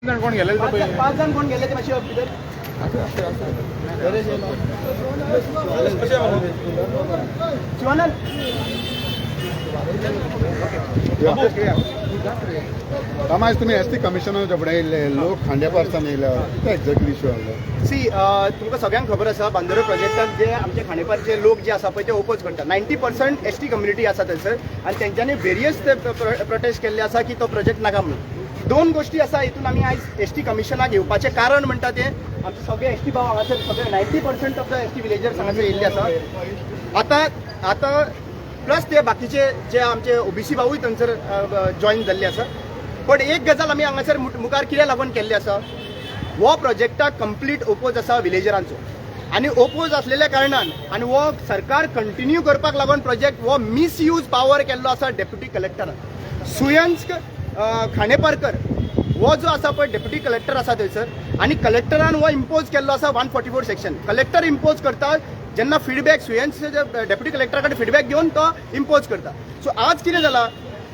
जाण कोण गेलेले ते पळय. पांच जाण कोण गेले ते मातशे भितर. शिवानंद. रामा, तुमी एस टी कमिशनराच्या फुडें येयल्ले लोक, खांडेपारसान येयल्या, कितें एक्झॅक्टली इशू आहलो? सी, तुमकां सगळ्यांक खबर आसा, बांदोड्यो प्रोजेक्टाक जे आमचे खांडेपारचे लोक जे आसा पळय, ते ओपोज करता. 90% एसटी कम्युनिटी आसा थंयसर आनी तेंच्यांनी वेरियस ते प्रोटेस्ट केल्ले आसा की तो प्रोजेक्ट नाका म्हणून. दोन गोश्टी आसा हितून. आमी आयज एसटी कमिशनाक येवपाचें कारण म्हणटा तें आमचे सगळे एसटी भाव हांगासर, सगळे 90% ऑफ the ST villagers हांगासर येयल्ले आसा. आतां आतां प्लस ते बाकीचे जे आमचे ओबीसी भावूय थंयसर जॉईन जाल्ले आसा. पण एक गजाल आमी हांगासर मुखार कित्याक लागून केल्ली आसा, हो प्रोजेक्टाक कंप्लीट ओपोज आसा विलेजरांचो आनी ओपोज असलेल्या कारणान आनी हो सरकार कंटिन्यू करपाक लागून प्रोजेक्ट हो मिसयूज पावर केल्लो आसा डेप्युटी कलेक्टरान. सुयंस खांडेपारकर हो जो आसा पळय, डेप्युटी कलेक्टर आसा थंयसर आनी कलेक्टरान हो इम्पोज केल्लो आसा 144 सेक्शन. कलेक्टर इम्पोज करता जेन्ना फिडबॅक सुयन्स डेप्युटी कलेक्टरा कडेन फिडबॅक घेवन तो इम्पोज करता. सो आज कितें जाला,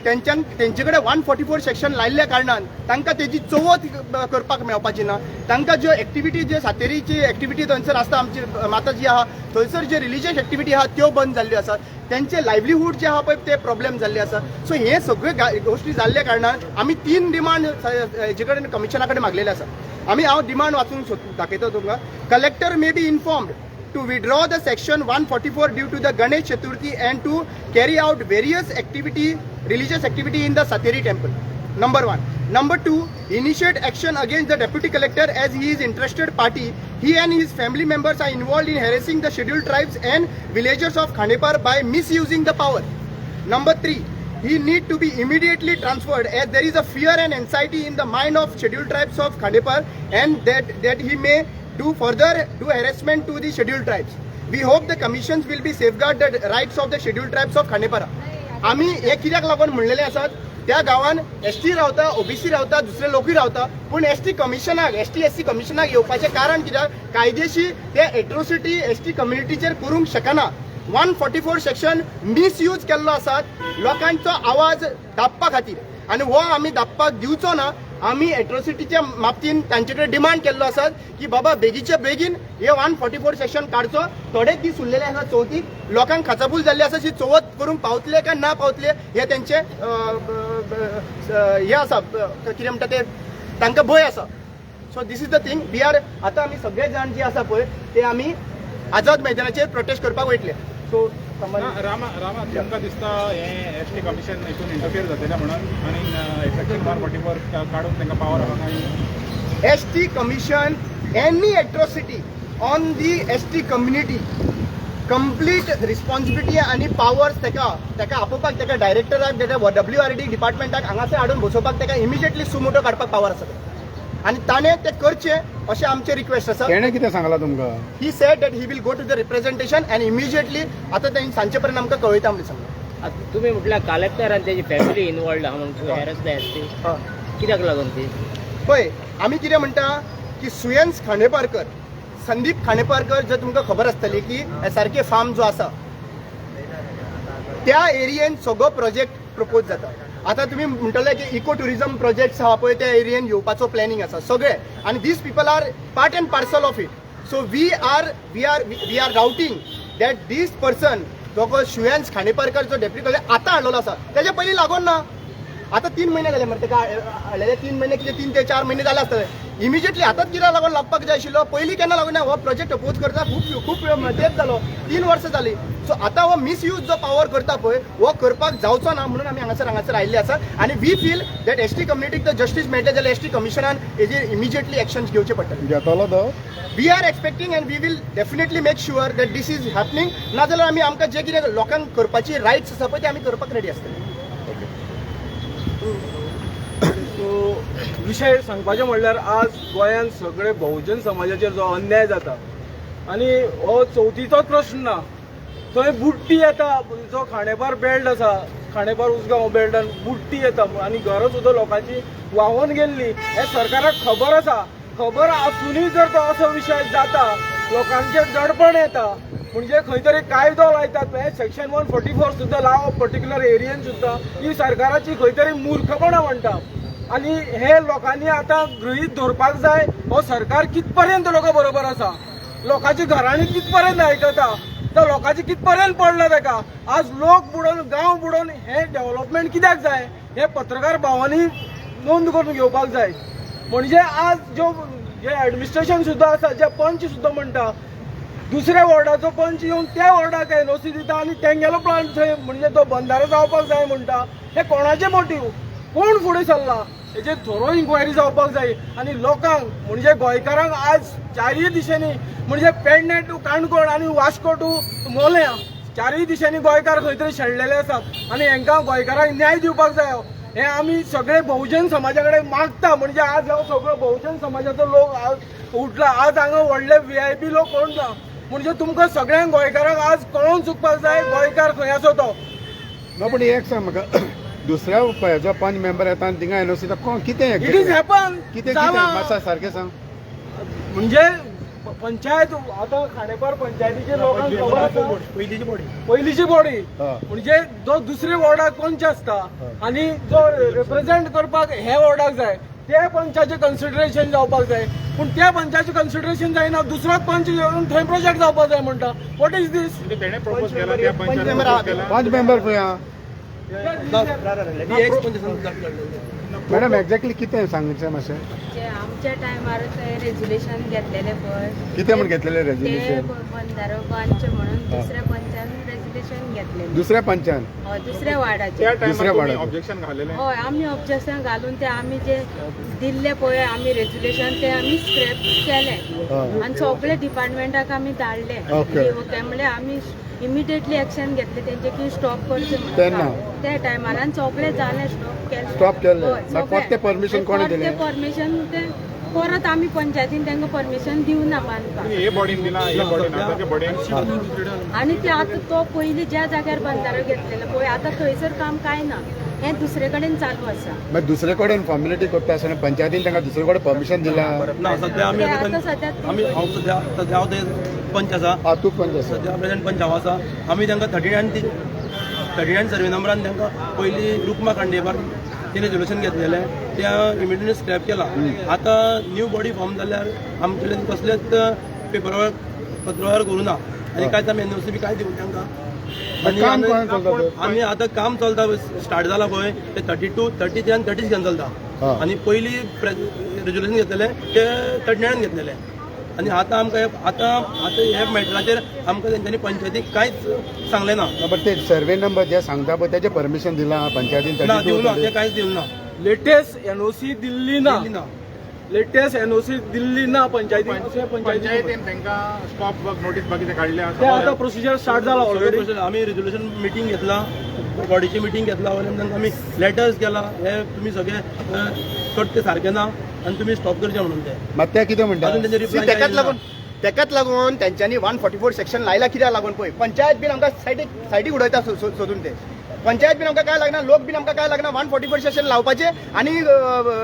तेंच्यान तेंचे कडेन 144 सेक्शन लायिल्ल्या कारणान तांकां तेजी चवथ करपाक मेळपाची ना. तांकां ज्यो एक्टिविटी, जे सातेरीची एक्टिविटी थंयसर आसता, आमची माता जी आहा थंयसर, जे रिलिजियस एक्टिविटी आहा त्यो बंद जाल्ल्यो आसात. तेंचे लायवलीहूड जे आहा पळय ते प्रॉब्लेम जाल्ले आसा. सो हे सगळे गोश्टी जाल्ल्या कारणान आमी तीन डिमांड हेजे कडेन, कमिशना कडेन मागलेले आसा आमी. हांव डिमांड वाचून दाखयता तुमकां. Collector may be informed to withdraw the section 144 due to the Ganesh Chaturthi and to carry out various activity, religious activity in the Sateri temple. Number one. Number two, initiate action against the deputy collector as he is interested party. He and his family members are involved in harassing the scheduled tribes and villagers of Khandepar by misusing the power. Number three, he need to be immediately transferred as there is a fear and anxiety in the mind of scheduled tribes of Khandepar and that he may do further do harassment to the scheduled tribes. We hope the commissions will be safeguard the rights of the scheduled tribes of Khandepara. आमी हे कित्याक लागून म्हणलेले आसात, त्या गांवान ST रावता, OBC रावता, दुसरे लोकूय रावता, पूण एसटी कमिशनाक, एसटी एससी कमिशनाक येवपाचें कारण कित्याक, कायदेशीर ते एट्रोसिटी एसटी कम्युनिटीचेर करूंक शकना. 144 सेक्शन मिसयूज केल्लो आसात लोकांचो आवाज दाबपा खातीर आनी हो आमी दाबपाक दिवचो ना. आमी एट्रोसिटीच्या बाबतीन तांचे कडेन डिमांड केल्लो आसात की बाबा, बेगीचे बेगीन हे 144 सेक्शन काडचो. थोडे दीस उरलेले आसा चवथीक, लोकांक खाचाबूल जाल्ली आसा की चवथ करूंक पावतले काय ना पावतले. हे तेंचे हे आसा, कितें म्हणटा ते, तांकां भंय आसा. So this is the thing we are. आतां आमी सगळे जाण जे आसा पळय ते आमी आझाद मैदानाचेर प्रोटेस्ट करपाक वयतले. सो ना, रामा, रामा, तुमकां दिसता हें एस टी कमिशन हितून इंटरफियर जातलें म्हणून आनी सेक्शन 144 काडून तांकां पावर आहा काय? ST Commission, any atrocity on the ST community, complete responsibility आणि पावर्स तेका आपोवपाक, तेका डायरेक्टराक, तेका डब्ल्यू आर डी डिपार्टमेंटाक हांगासर हाडून बसोवपाक तेका इमिजिएटली सुमोटो काडपाक पावर आसा आनी ताणें तें करचें अशें आमचें रिक्वेस्ट आसा. तेणें कितें सांगलां तुमकां? He said that he will go to the representation and immediately आतां तेणी सांजचे पर्यंत आमकां कळयता म्हणून सांगलां. आता तुम्ही म्हटलं कलेक्टर आणि त्याची फॅमिली इन्वॉल्ड आहा म्हणून हॅरस the ST, कित्याक लागून ती? पळय, आमी कितें म्हणटा की सुयन्स खांडेपारकर, संदीप खांडेपारकर, जर तुमकां खबर आसतली की एसआरके फार्म जो आसा त्या एरियेन सगळो प्रोजेक्ट प्रपोज जाता. आतां तुमी म्हणटले की इको ट्युरिझम प्रोजेक्ट्स आहा पळय, त्या एरियेन येवपाचो प्लॅनिंग आसा सगळे आनी these people are part and parcel of it. So we are doubting that this person जो शुयन्स खांडेपारकर, जो डेप्युटी कलेक्टर आतां हाडलेलो आसा, तेजे पयलीं लागोन ना. आतां 3 म्हयने जाले मरे तेका हाडलेले, 3 म्हयने कितें, 3 ते 4 म्हयने जाले आसतले. इमिजिएटली आतांच कित्याक लागून लागपाक जाय आशिल्लो? पयलीं केन्ना लागून ना? हो प्रोजेक्ट अपोज करता खूब खूब तेंप जालो, 3 वर्सां जाली. सो आतां हो मिसयूज जो पावर करता पळय, हो करपाक जावचो ना म्हणून आमी हांगासर आयिल्ले आसा आनी we feel that ST कम्युनिटीक जर जस्टीस मेळटलें जाल्यार एसटी कमिशनान हेजेर इमिजिएटली एक्शन घेवचें पडटलें. घेतलो तो? We are expecting and we will definitely make sure that this is happening. नाजाल्यार आमी आमकां जे कितें लोकांक करपाची रायट्स आसा पळय ते आमी करपाक रेडी आसतले. सो विशय सांगपाचें म्हणल्यार, आज गोंयांत सगळे बहुजन समाजाचेर जो अन्याय जाता आनी हो चवथीचोच प्रश्न ना, थंय बुडटी येता. जो खांडेपार बेल्ट आसा, खांडेपार उसगांव बेल्टान बुडटी येता आनी घरां सुद्दां लोकांची व्हांवोन गेल्ली, हें सरकाराक खबर आसा. खबर आसुनूय जर तो असो विशय जाता, लोकांचेर दडपण येता, म्हणजे खंय तरी कायदो लायतात. हे सेक्शन 144 सुद्दां लावप पर्टिक्युलर एरियन सुद्दां, ही सरकाराची खंय तरी मूर्खपणां म्हणटा. आनी हे लोकांनी आतां गृहीत धरपाक जाय, हो सरकार कित पर्यंत लोकां बरोबर आसा, लोकांची घराणी कित पर्यंत आयकता, तो लोकांचे कित पर्यंत पडला ताका. आज लोक बुडोवन, गांव बुडोवन हे डेव्हलपमेंट कित्याक जाय हे पत्रकार भावांनी नोंद करून घेवपाक जाय. म्हणजे आज ज्यो जे एडमिनिस्ट्रेशन सुद्दां आसा, जे पंच सुद्दां म्हणटा, दुसऱ्या वॉर्डाचो पंच येवन त्या वॉर्डाक एनओसी दिता आनी तेंगेलो प्लांट थंय म्हणजे तो बंधारो जावपाक जाय म्हणटा. हे कोणाचे मोटीव, कोण फुडें सरला हेजेर थोरो इन्क्वायरी जावपाक जाय. आनी लोकांक म्हणजे गोंयकारांक आज चारय दिशेंनी, म्हणजे पेडणे टू काणकोण आनी वास्को टू मोल्यां, चारय दिशेंनी गोंयकार खंय तरी शेणलेले आसात आनी हेंकां गोंयकारांक न्याय दिवपाक जाय. हे आमी सगळे बहुजन समाजा कडेन मागता. म्हणजे आज हो सगळो बहुजन समाजाचो लोक आज उठला. आज हांगा व्हडले व्हीआयपी लोक कोण ना, म्हणजे तुमकां सगळ्यांक गोंयकारांक आज कळोन चुकपाक जाय गोंयकार खंय आसा तो. ना, पण एक सांग म्हाका, दुसऱ्या हेजो पंच मेंबर येता आनी थिंगा एनओसी कोण कितें? It is happen. कितें कितें मातशें सारकें सांग. म्हणजे पंचायत आतां खांडेपार पंचायतीचे लोकांक खबर आसा, पयलीची बॉडी म्हणजे जो दुसरे वॉर्डाक पंच आसता आनी जो रिप्रेझेंट करपाक हे वॉर्डाक जाय त्या पंचाचें कन्सिडरेशन जावपाक जाय, पूण त्या पंचाचें कन्सिडरेशन जायना, दुसरोच पंच येवन थंय प्रोजेक्ट जावपाक जाय म्हणटा. What is this? म्हणजे तेणे प्रपोज केला त्या पंच पंचान member propose आहा. केला. पंच मेंबर खंय आहा? मॅडम, एक्झॅक्टली कितें सांगचें मातशें? जे आमच्या टायमार ते रेजोल्युशन घेतलेले पळय. कितें म्हूण घेतलेलें ते रेजोल्युशन? बंधारो बांदचे म्हणून दुसऱ्या पंचान रेजोल्युशन घेतलेले. दुसऱ्या पंचान? हय, दुसऱ्या वार्डाचे. त्या टायमार दुसऱ्या तुमी वार्डाचें. ऑब्जेक्शन घालेलें? हय, आमी ऑब्जेक्शन घालून ते आमी जे दिल्ले पळय आमी रेजोल्युशन ते आमी स्क्रॅप केले आनी सगळे डिपार्टमेंटाक आमी धाडले. ओके, म्हणल्यार आमी इमिडिएटली एक्शन घेतले तेंचे की स्टॉप करचें म्हणून तेन्ना? त्या टायमार आनी सगळें जालें, स्टॉप केलें. स्टॉप केल्लें. हय, मागीर सगळें. परतें परमिशन कोणें परतें दिलें? परमिशन ते परत आमी पंचायतीन तांकां परमिशन दिवना बांदपाक. हे बॉडीन दिला, हे बॉडीन आतांच्या बॉडीन. आनी ते आतां तो पयलीं ज्या जाग्यार बंधारो घेतलेलो पळय आतां थंयसर काम कांय ना, हें दुसरे कडेन चालू आसा. मागीर दुसरे कडेन फॉर्मेलिटी करता आसतना पंचायतीन तांकां दुसरे कडेन परमिशन दिलां? ना, सध्या आमी ते आतां सद्या आमी हांव सध्या सध्या हांव ते पंच आसा. हा, तूं पंच आसा. सध्या प्रेझेंट पंच हांव आसा. आमी तांकां 39 सर्वे नंबरान तांकां पयलीं रुक्मा खांडेपार ते रेजोल्युशन घेतलेलें, तें इमिडिएटली स्क्रॅप केलां. आतां न्यू बॉडी फॉर्म जाल्यार आमचे कडेन कसलेच पेपर वर्क पत्रव्यवहार करूं ना आनी कांयच आमी एनओसी बी कांय दिवं तांकां. मागीर काम कोण चलता तर? आनी आतां काम चलता, स्टार्ट जाला पळय ते 32, 33 आनी 36 चलता. आनी पयलीं रेजोल्युशन घेतलेलें ते 39 घेतलेलें. आनी आतां आमकां आतां आतां ह्या मॅटराचेर आमकां तेंच्यांनी पंचायतीक कांयच सांगलें ना. ना, बट ते सर्वे नंबर जे सांगता पळय तेजें परमिशन दिलां पंचायतीन? ना, दिवं ना, 32 तें कांयच दिवं ना. लेटेस्ट एनओसी दिल्ली ना. दिली ना. लेटेस्ट एनओसी दिल्ली ना पंचायतीन. पंचायतीन तांकां स्टॉप वर्क नोटीस बाकीचे काडले ते आसा. आतां प्रोसिजर स्टार्ट जाला ऑलरेडी ऑलरेडी. आमी रेजोल्युशन मिटींग घेतला, बॉडीची मिटींग घेतला, वयल्यान तांकां आमी लेटर्स केला, हे तुमी सगळे करते सारकें ना आनी तुमी स्टॉप करचें म्हणून ते. मात ते कितें म्हणटा? अजून तेंचे See, reply तेकाच लागून तेकाच लागून तेंच्यांनी 144 सेक्शन लायला. कित्याक लागून पळय, पंचायत बीन आमकां सायडीक सायडीक उडयता सोदून ते. पंचायत बीन आमकां काय लागना, लोक बीन आमकां काय लागना. 144 सेक्शन लावपाचें आनी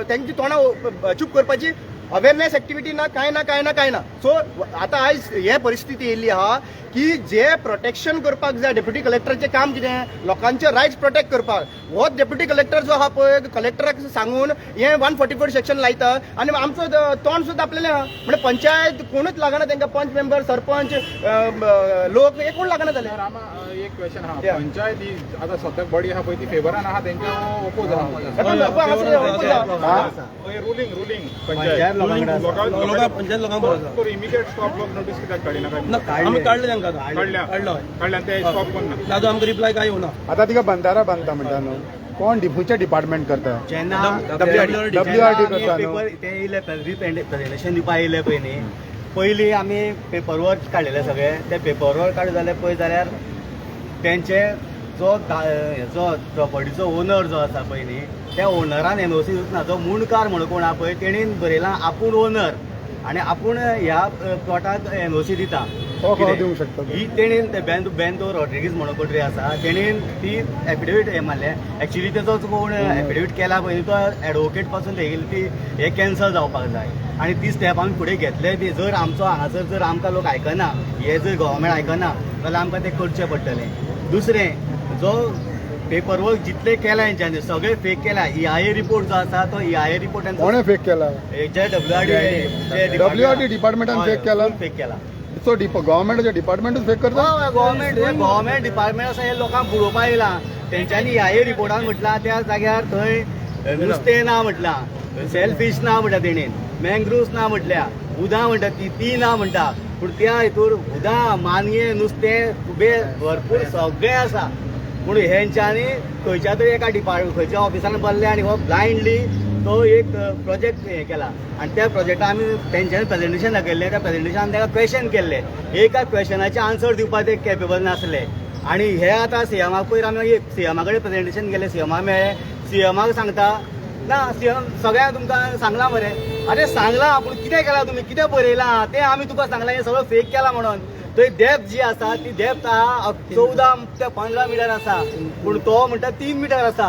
तेंची तोंडां चूप करपाची. अवेरनेस एक्टिविटी ना, काय ना, काय ना, काय ना. सो आतां आयज हे परिस्थिती येयल्ली आहा की जे प्रोटेक्शन करपाक जाय, डेप्युटी कलेक्टराचें काम कितें? लोकांचे रायट्स प्रोटेक्ट करपाक. हो डेप्युटी कलेक्टर जो आहा पळय, कलेक्टराक सांगून हे 144 सेक्शन लायता आनी आमचो तोंड सुद्दां आपलेलें आहा. म्हणजे पंचायत कोणूच लागना तांकां, पंच मेंबर, सरपंच, लोक हे कोण लागना जाले. रामा, एक क्वेश्चन आहा. Yeah. Panchayat ही आतां सद्याक बॉडी आहा पळय ती फेवरान आहा तेंच्या ओपोज आहा? हा? रुलींग रुलींग पंचायत लोकां पंचायत लोकांक बरो आसा. इमिडिएट स्टॉप वर्क नोटीस कित्याक काडिना काय? ना, आमी काडले तांकां आतां. काडल्या? काडलो हय. काडल्या ते स्टॉप करना? अजून आमकां रिप्लाय कांय येवना. आतां तिका बंधारा बांदता म्हणटा न्हू, कोण खंयचें डिपार्टमेंट करता? जेन्ना डब्ल्यू आर डी करता न्हू? पेपर ते येयले, रिप्रेजेंटेशन दिवपा येयले पळय न्ही, पयलीं आमी पेपर वर्क काडलेले सगळे. ते पेपर वर्क काडले जाल्यार पळय जाल्यार तेंचे जो हेचो प्रॉपर्टीचो ओनर जो आसा पळय न्ही, त्या ओनरान एनओसी दिवंक ना. जो मुंडकार म्हणून कोण आहा पळय, तेणीन बरयलां आपूण ओनर आनी आपूण ह्या प्लॉटाक एनओसी दिता. तो कसो कितें? दिवंक शकता तो? ही तेणीन ते बेंतो रॉड्रिगीज म्हणून कोण तरी आसा, तेणीन ती एफिडेवीट हें मारलें. एक्चुली तेजो कोण एफिडेवीट केला पळय तो एडवोकेट पासून तेगेली ती हें कॅन्सल जावपाक जाय आनी ती स्टेप आमी फुडें घेतले बी. जर आमचो हांगासर जर आमकां लोक आयकना, हे जर गव्हर्मेंट आयकना जाल्यार आमकां तें करचें पडटलें. दुसरें, जो पेपर वर्क जितले केला हेंच्यांनी सगळे फेक केला. ईआयए रिपोर्ट जो आसा तो ईआयए रिपोर्ट कोणें फेक केला? जे डब्ल्यू WRD डिपार्टमेंटान fake केला? फेक केला. सो गव्हर्मेंटाचे डिपार्टमेंटूच फेक करता. गव्हर्मेंट हे गव्हर्मेंट डिपार्टमेंट आसा, हे लोकांक बुडोवपा येयला. तेंच्यांनी ईआयए रिपोर्टान म्हटलां त्या जाग्यार थंय नुस्तें ना म्हटलां, सेल्फीश ना म्हणटा, तेणेन मँग्रुव्स ना म्हटल्या, उदां म्हणटा ती ती ना म्हणटा. पूण त्या हितूर उदां, मानगें, नुस्तें खुबे भरपूर सगळें आसा. पूण हेंच्यांनी खंयच्या तरी एका डिपार्ट खंयच्या ऑफिसान बसले आनी हो ब्लायंडली तो एक प्रोजेक्ट हे केला. आनी त्या प्रोजेक्टा आमी तेंच्यांनी प्रेजेंटेशन दाखयल्लें. त्या प्रेजेंटेशनान ताका क्वेश्चन केल्ले, एका क्वेश्चनाचे आन्सर दिवपाक ते केपेबल नासले. आनी हे आतां सीएमाक पयर आमी सीएमा कडेन प्रेजेंटेशन केलें, सीएमा मेळ्ळे. सीएमाक सांगता ना, सीएम सगळ्यांक तुमकां सांगलां मरे. अरे सांगलां, पूण कितें केलां तुमी, कितें बरयलां तें आमी तुका सांगलां, हें सगळें फेक केलां म्हणून. थंय डेप्थ जी आसा ती डेप्थ आहा 14 ते 15 मिटर आसा, पूण तो म्हणटा 3 मिटर आसा.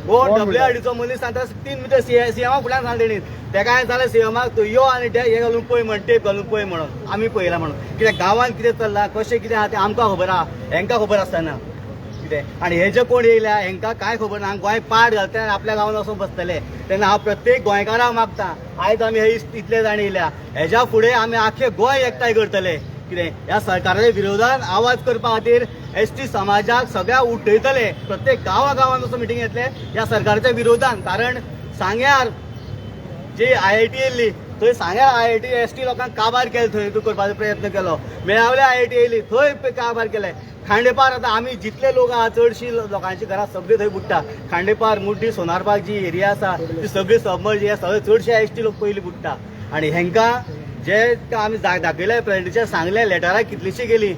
हो कोण? डब्ल्यूआरडीचो मनीस सांगता 3 मिटर. सीएमा फुडल्यान सांगता तेणी. तेका हांवें सांगलें सीएमाक, तूं यो आनी हे घालून पळय म्हण, टेप घालून पळय म्हणून, आमी पळयला म्हणून. कित्याक गांवांत कितें चल्लां, कशें कितें आहा तें आमकां खबर आहा, हेंकां खबर आसतना कितें. आनी हे जे कोण येयल्या हेंकां कांय खबर ना. गोंय पाड घालतले आनी आपल्या गांवांत वचून बसतले. तेन्ना हांव प्रत्येक गोंयकाराक मागता, आयज आमी हे इतले जाण येयल्या, हेज्या फुडें आमी आख्खे गोंय एकठांय करतले. कितें ह्या सरकाराच्या विरोधात आवाज करपा खातीर एसटी समाजाक सगळ्या उठयतले. प्रत्येक गांवा गांवांत वचून मिटींग घेतले ह्या सरकाराच्या विरोधान. कारण सांग्यार जी आयआयटी येयल्ली थंय सांग्यार आयआयटी एसटी लोकांक काबार केले, थंय तूं करपाचो प्रयत्न केलो. मेळावले आयआयटी येयली थंय काबार केले. खांडेपार आतां आमी जितले लोक आहा चडशी लोकांची घरां सगळीं थंय बुडटा. खांडेपार, मुड्डी, सोनारबाग जी एरिया आसा ती सगळी सबमर्ज, हे सगळे चडशे एसटी लोक पयलीं बुडटा. आनी हेंकां जे आमी दाखयले प्रेजेंटेशन सांगले, लेटरां कितलीशीं गेली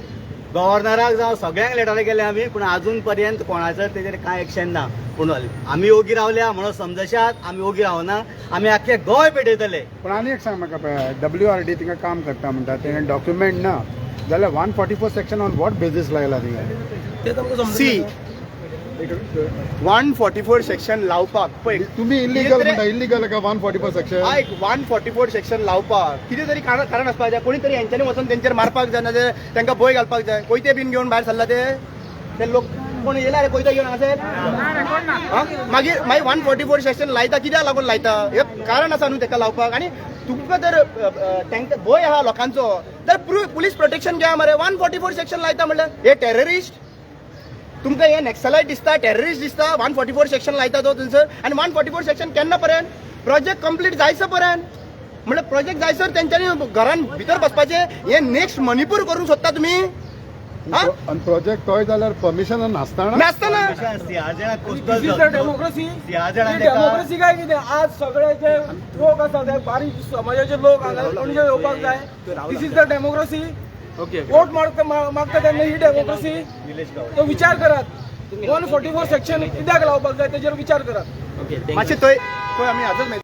गव्हर्नराक जावं सगळ्यांक लेटरां गेले आमी, पूण आजून पर्यंत कोणाचो तेजेर कांय एक्शन ना. पूण आमी ओगी रावल्या म्हणून समजशात, आमी ओगी रावना, आमी आख्खे गोंय पेटयतले. पण आनी एक सांग म्हाका, डब्ल्यूआरडी थिंगा काम करता म्हणटा, तेणें डॉक्युमेंट ना जाल्यार 144 section on what basis लायला थिंगा? तें आमकां समजना. सी, 144 सेक्शन लावपाक पळय तुमी इलिगल म्हणटा, इलिगल का 144 सेक्शन? आयक, 144 सेक्शन लावपाक कितें तरी कारण आसपाक जाय. कोणी तरी हेंच्यांनी वचून तेंचेर मारपाक जाय, नाजाल्यार तांकां भंय घालपाक जाय. कोयते बीन घेवन भायर सरला ते लोक कोण येयला रे कोयतो घेवन हांगासर? मागीर मागीर 144 सेक्शन लायता कित्याक लागून लायता, हें कारण आसा न्हू तेका लावपाक. आनी तुमकां जर तांकां भंय आहा लोकांचो तर पुलीस प्रोटेक्शन घ्या मरे. 144 सेक्शन लायता म्हणल्यार हे टेररिस्ट तुमकां, हे नॅक्सलायट दिसता, टेररिस्ट दिसता. 144 सेक्शन लायता तो थंयसर. आनी 144 सेक्शन केन्ना पर्यंत? प्रोजेक्ट कंप्लीट जायसर पर्यंत. म्हणल्यार प्रोजेक्ट जायसर तेंच्यांनी घरान भितर बसपाचें. हे नेक्स्ट मणिपूर करूंक सोदता तुमी? आनी प्रोजेक्ट तोय जाल्यार परमिशन नासतना? नासतना. This is the democracy. Democracy काय कितें? आज सगळे जे लोक आसा ते बारीक समाजाचे लोक हांगा पणजे येवपाक जाय. This is the democracy. Vote मागता तेन्ना ही डेमोक्रेसी, तो विचार करात. 144 सेक्शन कित्याक लावपाक जाय तेजेर विचार करात. मातशें थंय थंय आमी आजच